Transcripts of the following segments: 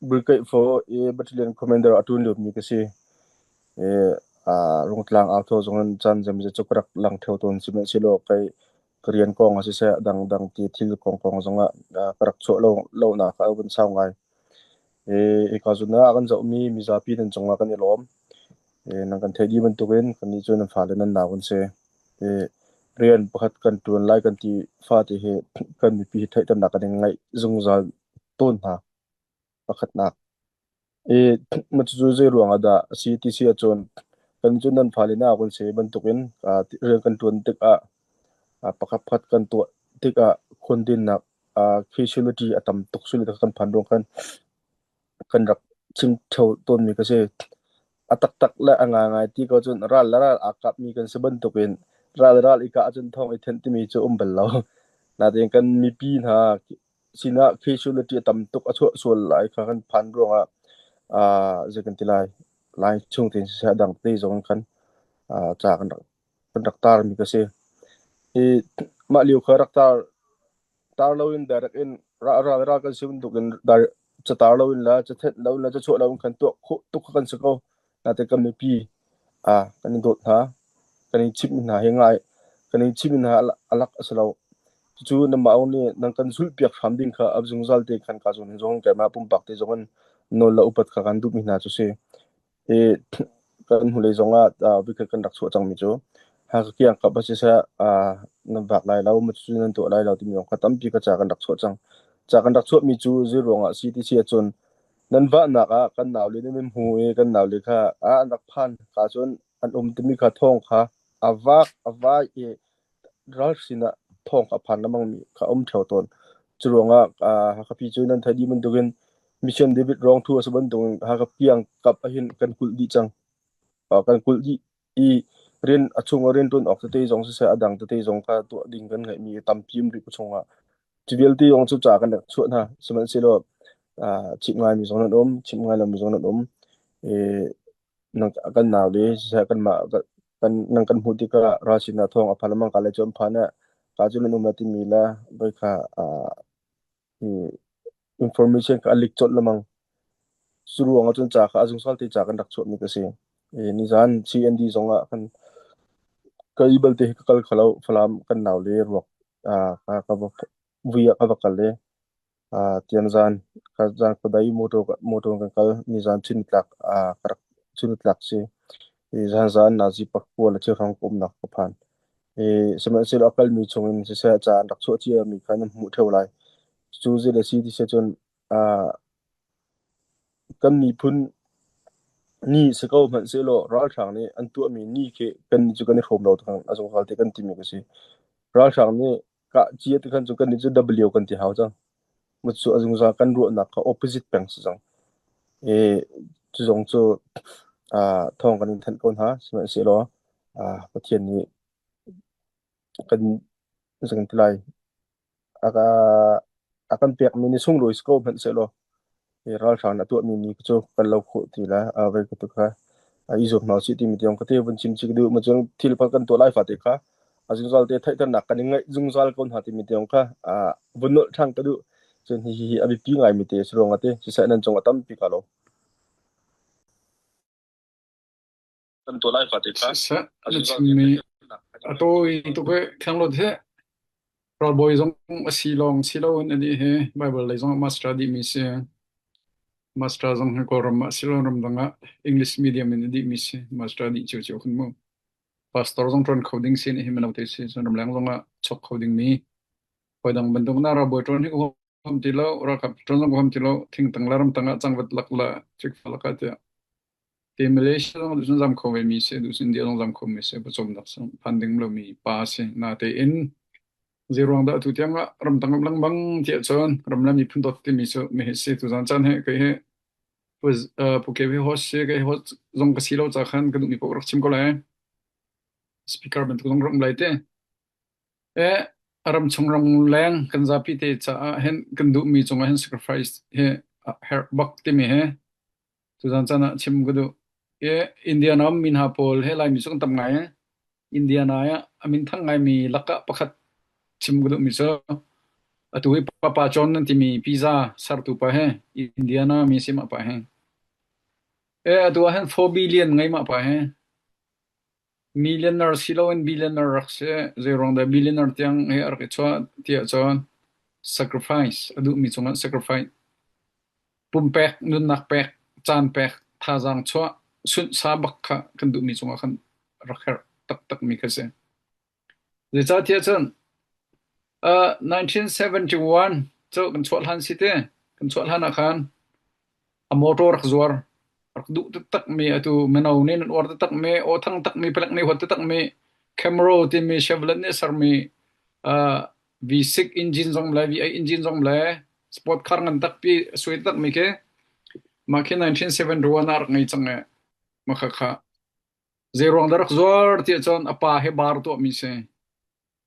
Brigade 4 i Battalion Commander a ṭuan liomi ka si. I Rungtlang auto zong in caan zeimawzat cu ka rak lang ṭheo tawn. Sihmanhsehlaw kei ka rian kong ah siseh, dangdang ti thil kongkong zongah ka rak chuah lo lonak a vun sau ngai. I hika zawn ah a kan zohmi mizapi nan cungah kan i lawm. I nan kan theih dih bantukin kannih cu nan fale nan nau kan si. I rian pakhat kan ṭuan lai kan ti fate hi kan mipi hi theihternak kan in ngeih zungzal tawn hna. Pakhatnak. I cucu zei ruangah dah a si ti si ahcun kan cu nan fale na kan si bantukin rian kan ṭuan tikah pakhat pakhat kan tuah tikah khuandinnak casualty a tam tuk sui kan phan ruang khan kan rak chim ṭheo tawnmi ka si. A taktak le a ngaingai ti ko cun ral le ral aa kapmi kan si bantukin ral le ral i kah ahcun thawng i thenh timi cu um bal lo. Nain kan mipi hna sinah casualty a tam tuk a chuah sual lai kha kan phan ruangah zei kan ti lai, lai chung tein siseh a dang te zong khan ca kan rak tarmi ka si. Hi mah lio kha rak tar tar loin direct in ral ral kan si bantuk in catar loin le cathenh loin le cachuah loin kan tuah khawh tuk kha kan si ko. Nain kan mipi kan i dawt hna, kan i chimh hna hi ngai, kan i chimh hna a lak a si lo. Cucu nanmah nih nan kan zulhpiak hram ding kha a zungzal te khan ka zawn zong keimah pumpak te zong in nawl le upat kha kan duhmi hna cu si. Hi kan hnulei zongah vikhat kan rak chuah cangmi cu Hakha kiangkap ah siseh nan vak lai lo, cucu nan tuah lai lo timi zong kha tampi ka ca kan rak chuah cang. Ca kan rak chuahmi cu zei ruangah a si ti si ahcun nan vahnak ah kan naule nih nan hmu i kan naule kha an rak phan ka cun an um timi kha thawng kha a vak a vai i ral sinah thawng kha a phan lengmangmi kha a um ṭheo tawn. Cu ruangah Hakha pi cu nan theih dih bantukin Mission David Rongthu a si bantukin Hakha piang kap ahhin kan kulh dih cang. Kan kulh dih i rian a chung ah rianṭuan awk tete zong siseh a dang tete zong kha tuah ding kan ngeihmi tampi um rih chungah cu vialte zong cu ca kan rak chuah hna. Sihmanhsehlaw chimh ngaimi zong nan um, chimh ngai lomi zong nan um. I kan naule siseh kanmah kan nan kan hmuh tikah ral sinah thawng a phan lengmang ka le cu an phan ah ka cu nan um la timi le voi kha information kha a lik colh lengmang. Cu ruang ah cun ca kha a zungzal te ca kan rak chuahmi ka si. Nizan CND zong ah kan ka i balte hi ka kal kho lo Falam kan naule ruak ka va vui ah ka va kal i Tianzan zan khuadei motor motor kan kal nizan chunitlak ka rak chunitlak si. Zan zan nazi pakpua le thilhrang ka umnak ka phan. Sihmanhsehlaw a kalmi chungin siseh ca an rak chuah ciami kha nan hmuh ṭheo lai. Cu zei le si ti si cun kan miphun ni si ko hmanhsehlaw ralhrang nih an tuahmi ni khi kannih cu kan i hrawm lo a zungzal te kan timi ka si. Ralhrang nih kah cia ti khan cu kannih cu W kan ti hau cang. Cu a zungzal kan ruahnak kha opposite peng si cang. I cu zong cu thawng kan in thanh ko hna. Sihmanhsehlaw Pathian nih kan zei kan ti lai a kan pekmi ni sunglawi si ko hmanh sehlaw hi ralhrang a tuahmi ni cu kan lo khawh ti la voi ka tu kha i zuam hna usih timi tiang ka te vun chim chih ka duh. Ma cun thil pakhat kan tuah lai fate kha a zungzal te theihternak kan i ngaih zungzal ko hna timi tiang kha vun nolh ṭhan ka duh. Cun hihi a biapi ngaimi te a si ruangah te siseh nan cung a tampi ka lo. Kan tuah lai fate kha Siseh na chimmi a tawi tuk i Khenglawt hi ralbawi zong a si lawng si loin anih hi Baibal lei zong ah master a dihmi si. Master zong hi Kawlram ah si lo ramdang ah English medium in a dihmi si. Master dih cio cio khin mu. Pastor zong ṭuan kho ding si nih hi mino te si. Cun ramleng zong ah chok kho dingmi hawi dang bantuk na ralbawi ṭuan hi ka huam ti lo, ralkap ṭuan zong ka huam ti lo, thingtang le ramtang ah cangvat lak le fikfa lak ah tiah Te Malaysia zong duh cun zam kho ve mi si, duh cun India zong zam kho mi si, pawcawmnak phan ding lomi pa si. Natein zeiruang dah atu tiang ah ramtang um lengmang tiah cun ram le miphun dawt timi cu mi hi si tuzan caan he kei hi pu KV host si kei host zong ka si lo ca khan ka duhmi paoh rak chim ko lai. Speaker bantuk zong rak um lai te. E ram chung ram leng kan zapi te caah hin kan duhmi cungah hin sacrifice hi herh bak timi hi Tuzan caan ah chim ka duh. I Indiana ummi hna pawl he Laimi cu kan tam ngai. Indiana ah a minthang ngaimi lakah pakhat chim ka duhmi cu. Atu hi Papa John nan timi pizza sertu pa he Indiana mi si mah pa he. E atu ah hin 4 billion ngei mah pa he. Millionaire si loin billionaire rak si. Zeiruang dah billionaire tiang he a rak i chuah tiah cun sacrifice a duhmi cungah sacrifice pumpek, nunnak pek, caan pek, thazaang chuah, sunhsa bak kha kan duhmi cungah khan rak herh taktakmi kha si. Zeicahtiah cun 1971 cu kan chuah hlan si te, kan chuah hlan ah khan a motor rak zuar, rak duh taktakmi atu mino nih nan uar taktakmi, aw thang takmi, palek nih huat taktakmi Camaro timi Chevrolet nih sermi V6 engine zong le V8 engine zong le sport car ngan takpi a suai takmi khi mah khi 1971 ah rak ngei cang e mah kha kha Zeiruang dah rak zuar tiah cun a pa he bar tuahmi si.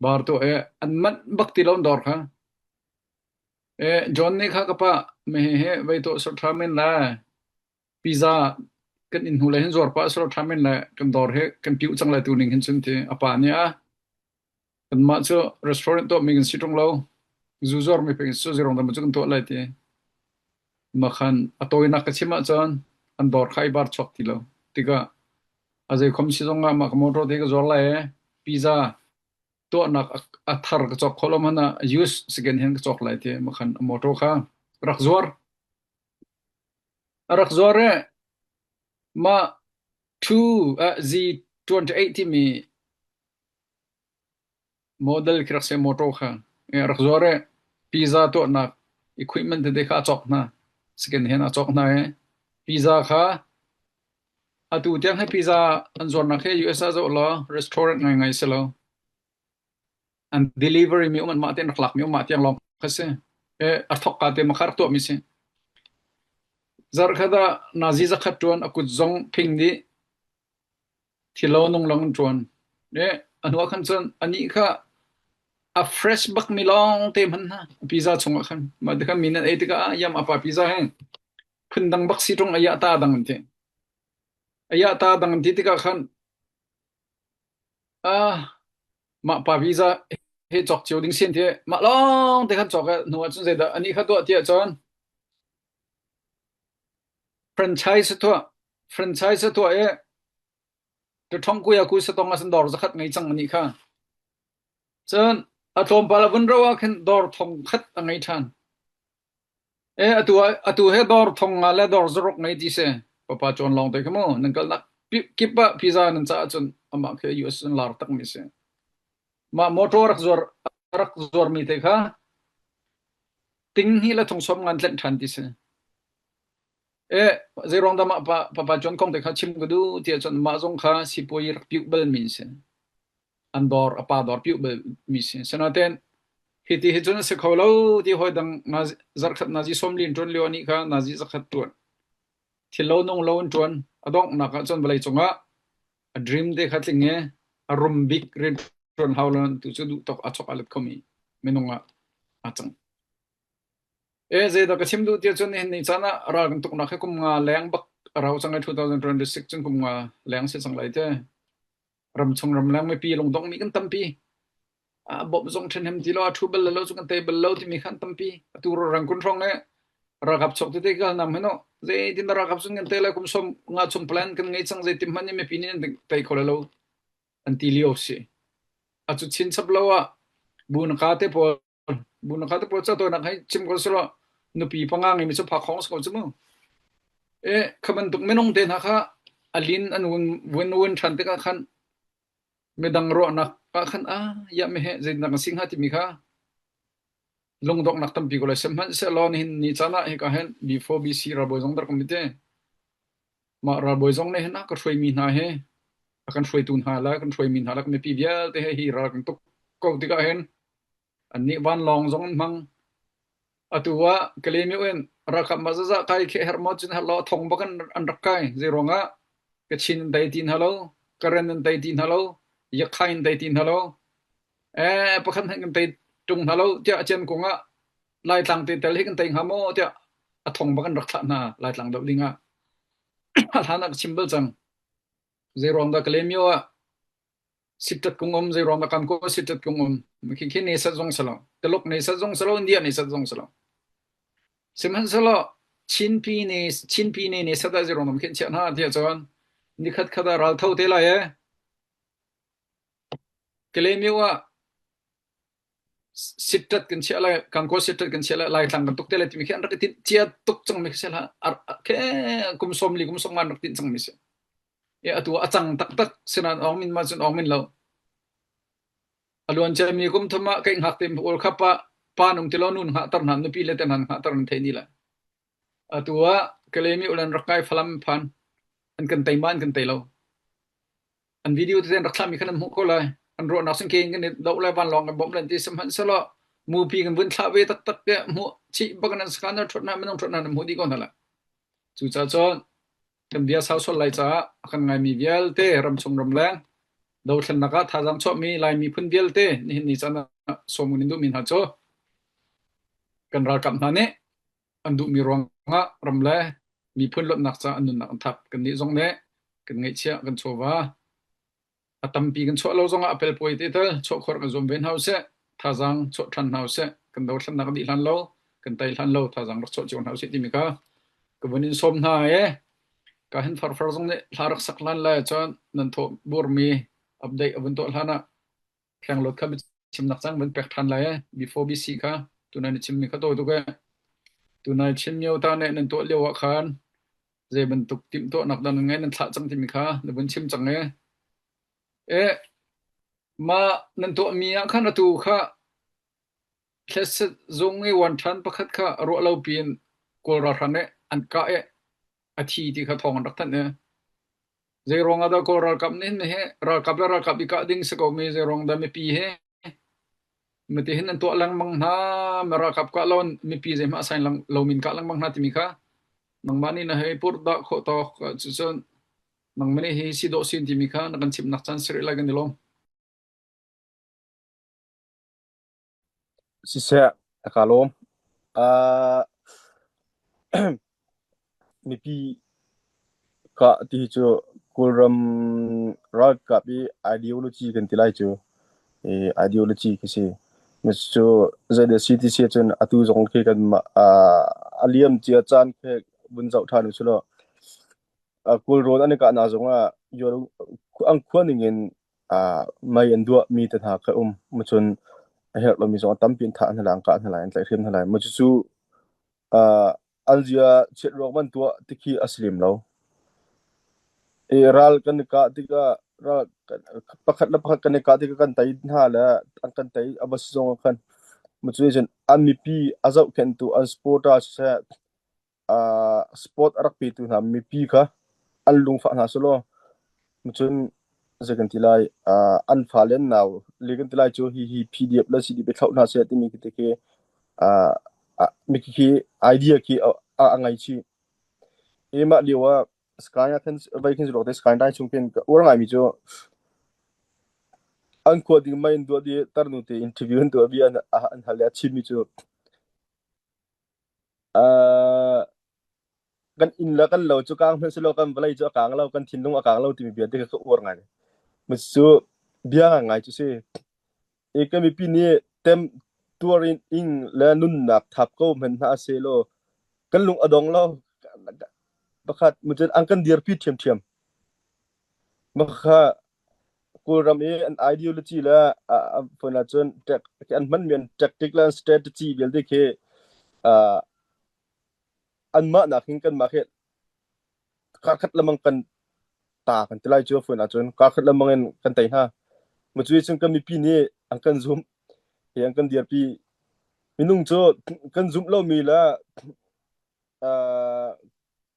Bar tuah i an manh bak ti lo an dawr kha. E, John nih kha ka pa me he vei tuah sor ṭha men le pizza kan inn hnu le hin zuar pah sor ṭha men le kan dawr he kan piu cang lai tu ning hin cun ti a pa nih a kanmah cu restaurant tuahmi kan si ṭung lo zu zuarmi pek cu zeirong dah cu kan tuah lai ti Makhan a tawinak ka chim ahcun an dawr kha i bar chuak ti lo. Tikah a zeikhom si zongah mah ka motor te ka zuar lai i pizza tuahnak a thar ka cawk khawh lo hmanh ah use second hand ka cawk lai ti makhan a motor kha rak zuar. A rak zuar i mah 2 Z28 timi Model khi rak si motor kha rak zuar i pizza tuahnak equipment tete kha a cawk hna. Second hand a cawk hna i pizza kha atu tiang hi pizza an zuarnak hi US ah zoh law restaurant ngaingai si lo. An delivery mi um anmah tein rak lak mi um mah tiang lawng kha si. A thok ka te makha rak tuah mi si. Zarh khat ah nazi zakhat ṭuan a kut zong phing dih Thilo nung in ṭuan. I a hnu ah khan cun anih kha a fresh bakmi lawng te hman hna pizza chungah khan. Mah tikhan mi nan ei tikah ah yam apa pizza hi phundang bak si ṭung ayah ta dang an ti. Ayah ta dang an ti tikah khan ah mah pa pizza hi cawk cio ding si an ti. Mah lawng te khan cawk i hnu ah cun zeidah anih kha tuah tiah cun franchise a tuah. Franchise a tuah i Ṭhong kuya ku satong ah dawr zakhat ngei cang anih kha. Cun a tlawmpal a vun ro ah khin dawr thong khat a ngei ṭhan. E atu atu he dawr thong nga le dawr zaruk ngei ti si. Papa John lawng te kha mu nan kalnak kip ah pizza nan caah cun amah khi US in lar tak mi si. Mah motor rak zuar rak zuar mi te kha ting hi le thong som ngan tlenh ṭhan ti si. E zeiruang dah mah pa papa John kong te kha chim ka duh tiah cun mah zong kha sipuai rak piuh bal mi si. An dawr a pa dawr piuh bal mi si. Sinain hi ti hi cun a si kho lo ti hawi dang zarkhat nazi sawmli in ṭuan lio anih kha nazi zakhat ṭuan. Thil lo nung lo in ṭuan. A donghnak ah cun vawlei cungah a dream te kha tling i a rum bik rian ṭuan hau lo tu cu duh tawk a chok a let khomi minung ah aa cang. E zeidah ka chim duh tiah cun nihin ni caan ah ral kan tuknak hi kum nga leng bak a rau cang i 2026 cun kum nga leng si cang lai te. Ramchung ramleng mipi lungdong mi kan tampi. A bawmh zong ṭhenhem ti lo, a ṭhu bal lo cu kan tei bal lo timi khan tampi. Atu rangkun hrawng le ralkap chok tete ka nam heno zeitin dah ralkap cun kan tei lai kum som nga chung plan kan ngei cang zeitin hmanh in mipi nih an tei kho lai lo an ti lio si. A cu chin chap lo ah bu na ka te pawl Bu na kha te pawl ca tawinak hei chim ko selaw nupi panga ngeimi cu phak khawng si ko cu mu. E kha bantuk minung te hna kha a lin an vun vun vun ṭhan tikah khan midang ruahnak ah khan ah ya me he zeitindah kan si hnga timi kha lungdonghnak tampi ko lai sihmanhsehlaw nihin ni caan ah hika hin before BC ralbawi zong dar committee mah ralbawi zong nih hin a ka hruaimi hna he a kan hruaitu hna le kan hruaimi hna le kan mipi vialte he hi ral kan tuk ko tikah hin Annih vanlawng zong an hmang. Atu ah Kalaymyo in ralkap mah zazah kai khi herh maw cun herh lo a thong bak an, an rak kai. Zeiruangah Kachin an tei ti hna lo, Karen an tei ti hna lo, Yakhai an tei ti hna lo. Eh pakhat hmanh kan tei ṭung hna lo tiah a cian kung ah Laitlang te tel hi kan tei hnga maw tiah a thong bak an rak thlah hna Laitlang doh ding ah. A hlan ah ka chim bal cang. Zeiruang dah Kalaymyo ah Sittat kung um zei ruang dah kan ko sittat kung um khi khi ne sat zong salo Taluk ne sat zong salo India ne sat zong salo sihmanhsehlaw Chinpi ne Chinpi ne ne sat ah zei ruang dah khin chiah hna tiah cun nikhat khat ah ral tho te lai e Kalaymyo ah sittat kan chiah lai kan ko sittat kan chiah lai Laitlang kan tuk te lai timi khi an rak i tinh cia tuk cang mi khi si hlah ke kum 40 kum 50 rak tinh cang mi si e atu a cang taktak sinan ong min ma cun ong min lo a luan cia mi kum thum ah kai ngak te pawl kha pa pa nung ti lo nun ngah tar hna nupi le te hna ngah tar nan thei ni la atu ah Kalaymyo ulan rak kai Falam phan an kan tei ma an kan tei lo An video tete an rak thlahmi kha nan hmuh ko lai. An ruahnak sin ke in kan i doh lai vanlawng kan bawmh lan ti sihmanhsehlaw mupi kan vun thlah ve taktak tiah hmuh chih bak in an scan an ṭhut hna minung ṭhut hna nan hmuh dih ko hna lai. Cucaah cun kan bia sau sual lai caah a kan ngaimi vialte ramchung ramleng dothlennak ah thazaang chuahmi Lai miphun vialte nihin ni caan ah sawm kan in duhmi hna cu kan ralkap hna nih an duhmi ruangah ram le miphun luatnak caah an nunnak an thap. Kannih zong nih kan ngeihchiah, kan chawva a tampi kan chuah lo zongah a pelpawi te tal chuah khawh kan zuam ve hna usih. Thazaang chuah ṭhan hna usih. Kan dothlennak a dih hlan lo, kan tei hlan lo thazaang rak chuah cio hna usih timi kha ka vun in sawm hna i ka hin farfar zong nih hla rak sak hlan le cun nan thawh burmi update a vun tuah hlan ah Khenglawt kha biachimnak cang van pek ṭhan lai ee. Before BC kha tunai na chimmi kha tawi tuk ee. Tunai Chin myo ta nih nan tuah lio ah khan zei bantuk timhtuahnak dah nan ngei nan thlah cang timi kha na vun chim cang ee. Eh, mah nan tuahmi ah khan atu kha thletset zung i wan ṭhan pakhat kha ruah lo piin Kawl ralhrang nih an kah i a thi ti kha thawng an rak thanh ee. Zeiruang ah dah Kawl ralkap nih hin hi ralkap le ralkap i kah ding si ko mi zeiruang dah mipi hi mati hin an tuah lengmang hna mi ralkap kah lo mipi zeihmah sain lang lo min kah lengmang hna timi kha nangmah nih na hei purh dah khawh tawk cucun nangmah nih hi si dawh sin timi kha na kan chimnak caan si rih lai kan i lawm. Siseh, ka lawm. Uh, mipi kah ti hi cu Kawlram ralkap i ideology kan ti lai cu. I ideology khi si. Cu zeidah si ti si ahcun atu zong khi kan mah uh, a liam cia caan khi vun zoh ṭhan usih law Kawlrawn an i kahnak zongah an khua ningin mei an duahmi te hna kha um. Cun a herh lomi zong a tampi an thah hna lai, an kah hna lai, an tlaihhrem hna lai. Cucu an zia chiat ruang man tuah tikhi a si lem lo. I ral kan i kah tikah ral pakhat le pakhat kan i kah tikah kan tei hna le an kan tei a va si zong ah khan cu cun an mipi a zohkhenhtu an supporter siseh sport a rak petu hna mipi kha an lungfah hna selaw cun zei kan ti lai an fale an nau le kan ti lai cu hi hi PDF le CDP thlauh hna seh timi khi te khi mi khi idea khi a ngei chih. I mah lio ah Sky ah khan vai khin te Sky dai chung khin ka uar ngaimi cu an khua ding mei in duah di tarnu te interview an tuah bia an hal le a chimmi cu Kan inn le kan lo cu kaang hmanh selaw kan vawlei cu a kaang lo, kan thinlung a kaang lo timi bia te kha ka uar ngai. Cu bia ngai cu si. I kan mipi nih tem tuar in ing le nunnak thap ko hmanh hna selaw kan lung a dong lo. Pakhat mucun an kan dirpi ṭhiamṭhiam. Makha Kawlram i an ideology le phun ahcun an hmanmi an tactic le an strategy vialte khi anmah nakin kanmah khi karkhat lemang kan ta kan ti lai cu phun ahcun karkhat lemang in kan tei hna. Cu cun kan mipi nih an kan zumh i an kan dirpi. Minung cu kan zumh lomi le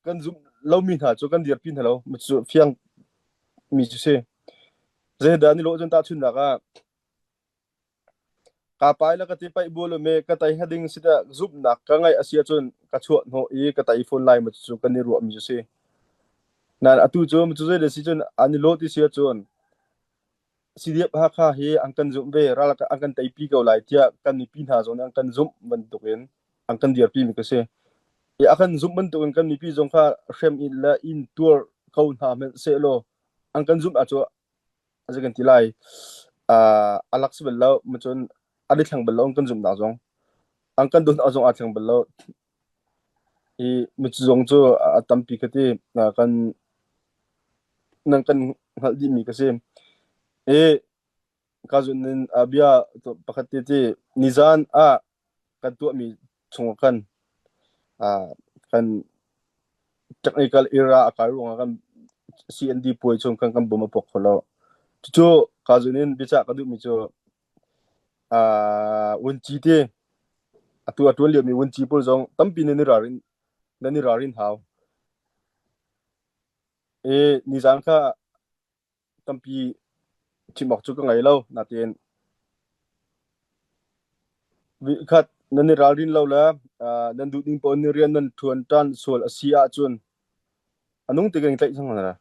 kan zumh lomi hna cu kan dirpi hna lo. Cu fiang mi cu si. Zeidah ni lawh cun tahchunhnak ah ka pai le ka ti paih bu me ka tai hnga ding si dah zumhnak ka ngeih a si ahcun ka chuah hnawh i ka tai fawn lai ma cu kan i ruah mi cu si. Nain atu cu cu zei le si cun an i lawh ti si ahcun CDF Hakha hi an kan zumh ve ral an kan teipi ko lai tiah kan mipi hna zong nih an kan zumh bantukin an kan dirpi mi ka si. I a kan zumh bantukin kan mipi zong kha hrem in le in tuar ko hna hmanh sehlaw an kan zumh ahcun. a kan ti lai a lak si bal lo cun an i thleng bal lo an kan zumhnak zong an kan dawtnak zong aa thleng bal lo. I micu zong cu a tampi ka ti kan nan kan hngalh dihmi ka si. I ka zun in bia pakhat te ti nizan ah kan tuahmi chung khan kan technical era a kai ruangah kan CND puai chung kan kan bom a pok kho lo. Cucu ka zun in biacah ka duhmi cu vunci te atu a ṭuan liomi vunci pawl zong tampi nan i ralrin nan i ralrin hau. I nizan kha tampi chim awk cu ka ngei lo. Natein khat nan i ralrin lo le nan duh ding paoh in rian nan ṭuan ṭan sual a si ahcun a nung te kan tlaih cang hna.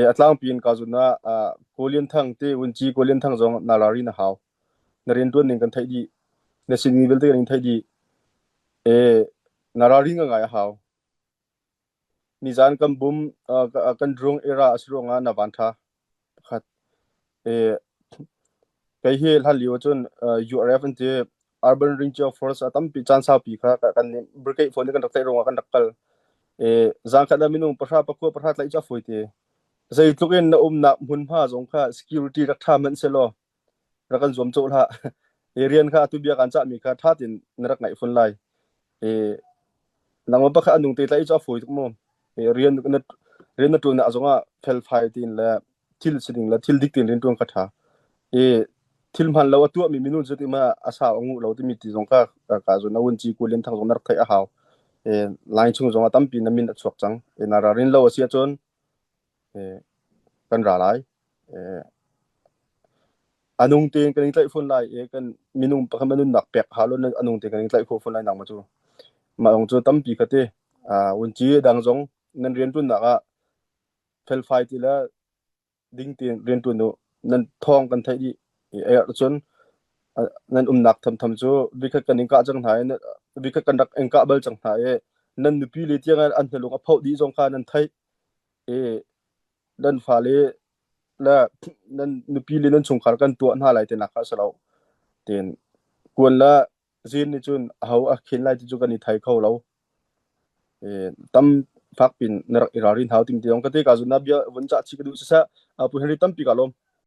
A tlangpi in ka zun ah Kawlian Thang te vunci Kawlian Thang zong na ralrin a hau. Na rianṭuan ning kan theih dih. Na sining vialte kan in theih dih. Na ralrin ngai a hau. Nizan kan bum kan drung era a si ruangah na van ṭha. Pakhat. Kei hi hlan lio cun URF an ti Urban Ranger Force a tampi caan saupi kha kan brigade phone kan rak tlaih ruangah kan rak kal. Zangkhat ah minung pahra pakua pahra tlaih cu a fawi te. Zeitluk in na umnak hmunhma zong kha security rak ṭha hmanh sehlaw rak kan zuam cawh hlah. Hi rian kha atu bia kan cahmi kha ṭha tein na rak ngaih fun lai. I nangmah pakhat a nung te tlaih cu a fawi tuk mu. I rian na rian na ṭuan ah zongah felfai tein le thil sining le thil dik tein rian ṭuan kha ṭha. I thil hman lo a tuahmi minung cu ti ma a sau a nguh lo timi ti zong kha ka zun a vun ci ku lian thang zong na rak theih a hau. I line chung zong ah tampi na min a chuak cang. I na ralrin lo a si ahcun kan ra lai. A nung tein kan in tlaih fawn lai i kan minung pakhat nunnak pek hau lo a nung tein kan in tlaih khawh fawn lai nangmah cu. Mah zong cu tampi kha ti. Vunci dang zong nan rianṭuannak ah felfai ti le ding tein rianṭuan u. Nan thawng kan theih dih. I ahcun nan umnak thamtham cu vikhat kan in kah cang hna i vikhat kan rak in kah bal cang hna i nan nupi le tiang an hnalung a phoh dih zong kha nan theih. I nan fale le nan nupi le nan chungkhar kan tuah hna lai tinak kha a si lo. Tiin kuan le zin nih cun aho a khin lai ti cu kan i thei kho lo. Tam fak pin na rak i ralrin hau tim ti zong ka te ka zun na bia vun cah chi ka duh siseh pu Henry tampi ka lawm.